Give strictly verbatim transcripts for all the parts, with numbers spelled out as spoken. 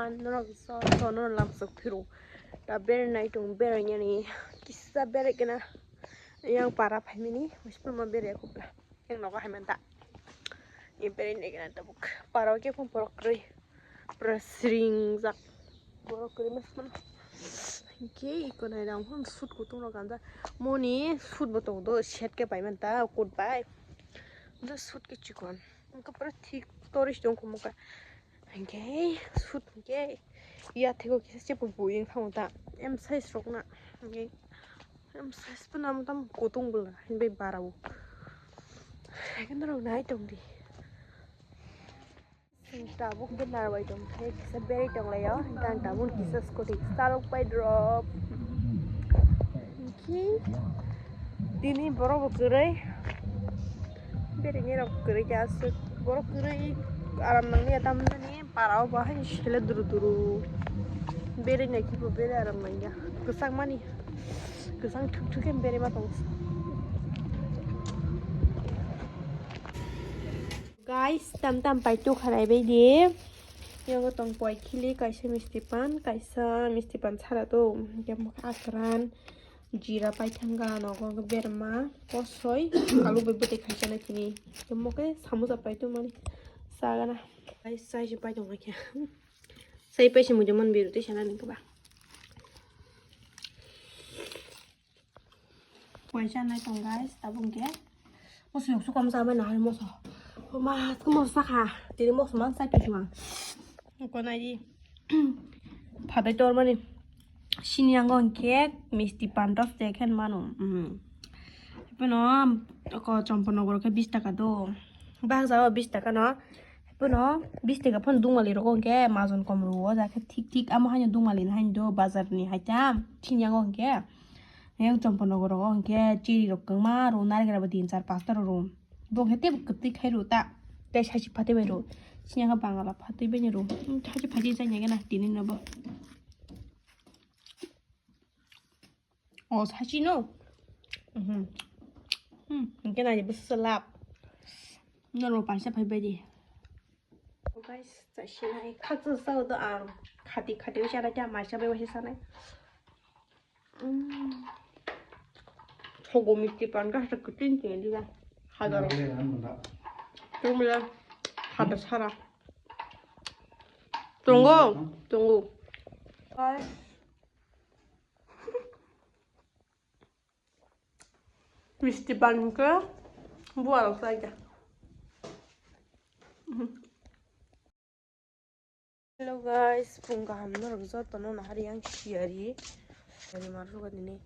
Norok jotono lamsok phiro. Ta bernai tong berainani kisa berai kena. Yang para phaimani, hospital ma berai kubla. Yang nogo haiman ta. Yang berai nai kena tabuk. Para ke phone borok kwrwi. Pura sringjak. Borok kwrwi mas man. Ke iko nai rang hon sut kutung rok ganda. Moni sut bo tong do set ke pai man ta kot bai. Do sut ke chikon. Wngkha pura thik tourist wngkha muka. Hinkhe sut hinkhe yathego kisa se bo buyung thango ta. M size rokna. Hinkhe M size phano tamo kutung bwla hinbai barao. Hinkhe norok nai tongdi. Tabuk khe narwai tongkhe kisa berwi tonglaio. Hinkhe ang tabuk kisa scooty chalok pai drop. Hinkhe tini borok bo kwrwi. Berengni rok kwrwi khe aswk borok kwrwi aram nangya tamjani para o bahai sele duru duru berengni kibo bere aram nangya kwchangmani kwchang thuk thuk khe berema tong. Guys, tam tam pai tu khanai bai di. Yago tong poi khili kaisa misti pan, kaisa misti pan sara tu. Yang akran. Jira paithanga nogo berma kosoi alu bai bwtwi khaisa na tini. Tamo khe samosa pai tongmani sagana. Ai sai se pai tongkha khe. Sai pai se mujung man biru tei sana nang keba. Paisa nai tong guys tabung khe. Moso yoksu kom sa bai na hari moso. Ma ko moso sakha. Tini moso man sai pai tongma. Ko nai di. Phatai tormani. Sini yango hinkhe misti pandros de khen mano. Hepeno ko Chomponogor khe bis taka do. Bahak jao bis taka no. Hepeno bis taka phon dungmali rok hinkhe majon kom ro o ja khe thik thik amo haino dungmali no haino do bazar ni haita sini yango hinkhe. Yang Chomponogor rok hinkhe chiri rok kwbangma ro narikra bo tin char pasta ro ro. Bo khe tebo kwtwi khai ro ta. Tei sachi phatwi bai ro. Sini yango bangala phatwi bai ro. Sachi phatwi jai nai gana tini no bo. O sachi no. Mhm. Hmm, hinkhe nai bwsa lap. Norok paisa phai bai di. Guys, chai sinai khaksa sao do ang. Khati khati o chana kya maisa bai waisa sanai. Mm. Thogo misti pan ka sa kutin tin di ba. Hadar. Tumila. Hadar sara. Tongo, tongo. Guys. Misti ban ke bual saja. Hello guys, phung kaham norok jotono nahari ang siyari. Siyari mar suka tini.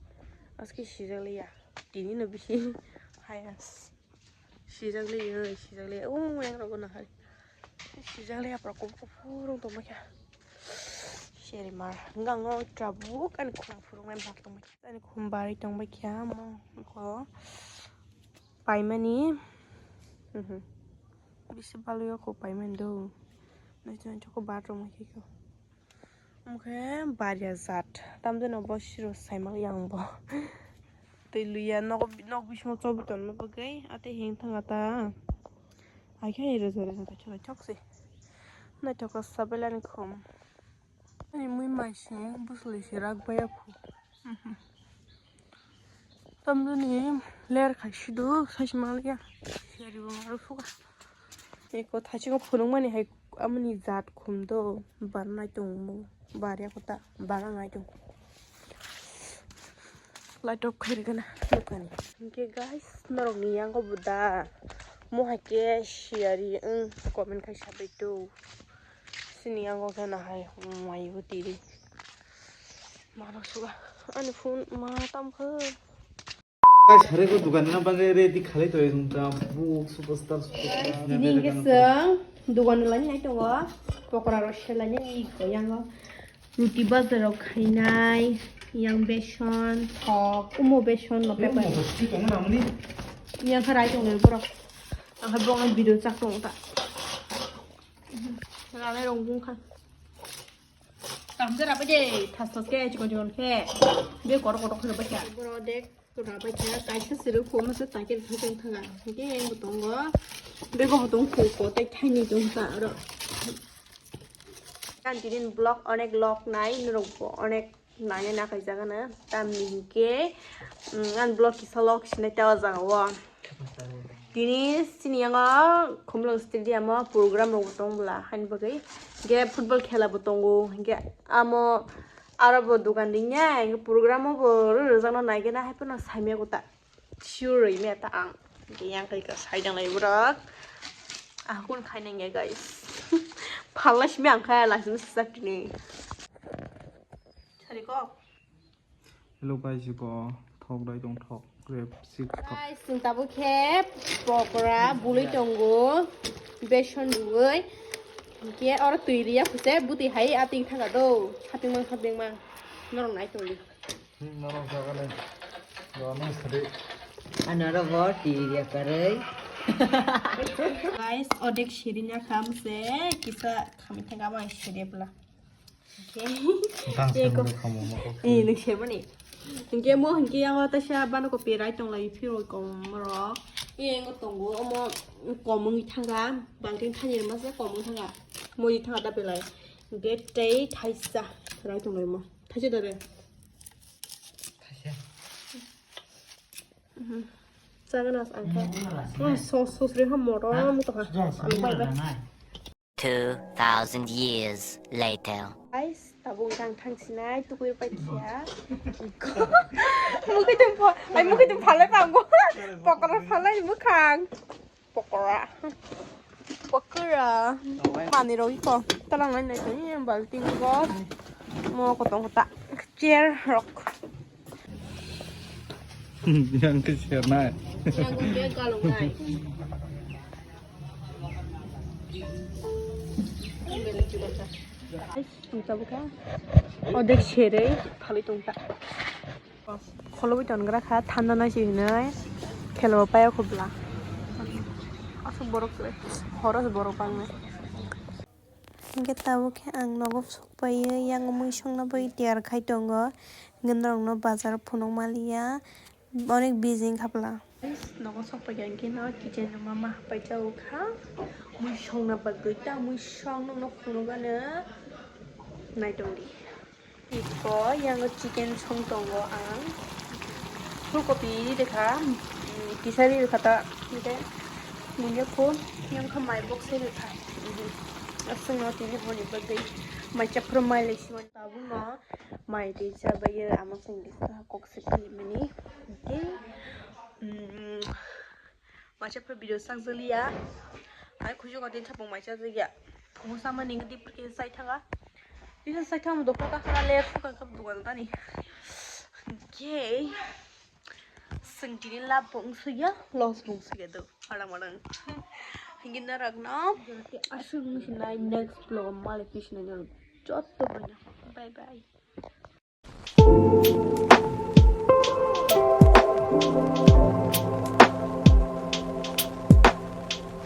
Aske sijak liya. Tini no bisi hayas. Sijak liya, sijak liya. Oh, yang rogo nahari. Sijak liya pra kup kup rong tong bakya. Siyari mar. Enggak ngo trabuk ani khum phurung main bak tong bakya. Ani khum bari tong bakya mo ko. Paimani. Mhm. Bisi balwi o ko paimani do. Nai chon choko bar rong bakya ko. Omo khe baria jat. Tamjani bo siro saimak yang bo. Twi luya nok, nok bisingo chobi tonma bagwi. Atei heng thang ata. Hai khe rwja rwja ta chwla chok se. Naithok khe sabilani khum. Ani mui mai se bwswlwi se rak baya phu. Tamjani ler khai sido, sai se maliya. Siyari bo maro suga. Eko thaisingo phunukmani hai amoni jat khum do, barnai tongmo, barya kota, barnai tong. Light off khai rikana, nukani. Hinkhe guys, norokni yango bo da, mo hai khe siyari, wng, comment khai sabai do. Sini yango khe nahai, mai bo tiri. Maro suga, ani phone ma tam khe. Sare ko dukan na bagwi ready khalai toi wng ta bu superstar superstar. Tini hingke chwng dukan ni lani nai tongo, pokora rok selani ko yango, ruti bazar rok khainai, yang beson, thok, umo beson no pepai. Yang kharai tongo borok, ang khe bong video chak tongo ta. Ralai rong bung kha. Tamjara pa je, thas thas khe, chikon chikon khe. Be korok korok khe ba kya. Boro dek, tora ba kya, kaisa siruk ko masa takir thajang thanga. Hingke yang bo tongo. Bego bo tong ko, ko, tai thaini tong ta aro. Ang tinin vlog onek log nai, norok bo onek nai na khaijak ano. Tamni hinkhe, mm, ang vlog kisa log sinai ta o jaga o. Tini sini yango Khumlung Stadium o program rok bo tong bwla haini bagwi. Hinkhe football khela bo tongo. Hinkhe amo aro bo dogan ringya, hinkhe program o bo rwjakno naigena hai phano saimya kota. Sure, meta ang. Yang kai ka sai dang lai borok. Ah, kun khai nang ya, guys. Phalai simi ang khai lai simi sak ni. Sari ko. Hello guys, ko thok dai tong thok rep sik thok. Guys, sing tabu khe pokora bulai tongo. Beson dugoi. Ke oro tui riya khuse buti hai ating thaga do. Haping mang haping mang. Norong nai tong. Norok jaga le. Dono sri. Anoro bo T V ya karoi. Guys, odek shiri nya kham se kisa khami thang ama shiri bla. Okay. Tang se mo khamu mo ko. Eh, nuk shiri bani. Hinkhe mo hinkhe yang ta sha bano ko perai tong lai phiro ko moro. Eh, ngo tongo omo komung thanga, bangting thani ma se komung thanga. Mo thanga ta pelai. Hinkhe tei thaisa rai tong lai mo. Thaisa da re. Chagana ang kha. Ang sos sos re ha morom to ha. Ang bai bai. Two thousand years later. Guys, tabuk ang thang sinai tukui pai kya. Mukui tum pho, ai mukui tum phalai pa ang. Pokora phalai mukhang. Pokora. Pokora. Pani rok iko. Talang nai nai tani balting go. Mo kotong kota. Chair rok. Yang ke chair nai. Yang ke galong nai. Ang tabuk kha. Odek sere phalwi tong ta. Kholobwi tongra kha, thanda nai se hinwi. Khelo paya khobla. Asuk borok le. Horos borok bang nai. Hinkhe tabuk khe ang nogo sokpaiwi yang mui songna bagwi tiyar khai tongo. Hinkhe norokno bazar phunuk maliya. Onek busy wngkha bwla. Nogo sokpaikha hinkhe no kitchen room o ma hapai cha o kha. Mui songna bagwi ta mui song nokno phunukgano naitongdi. Iko yang chicken song tongo ang. Phulkopi rikha, mm, kisa rikha ta, hinkhe mui yakho yang kha mai box rikha. Aswkno tini hwnwi bagwi mai chaphru mai lai sima tabukno. Mai twi chabaio ama chwng kisa kok se philmani. Hinkhe, mm, mai chaphru video sakjaliya. Ai khujugo din thapung mai chajakya. Phungo samani wngkha dipor khe chai thanga. Disa chai thangma dokta ta khana le phuka kha dugan tani. Hinkhe chwng tini lab bo wngsukya, loss bo wngsukya do. Adang madang. Hinkhe norokno aswk wngsinai next vlog o malik pisinai norok joto bai no. Bye bye.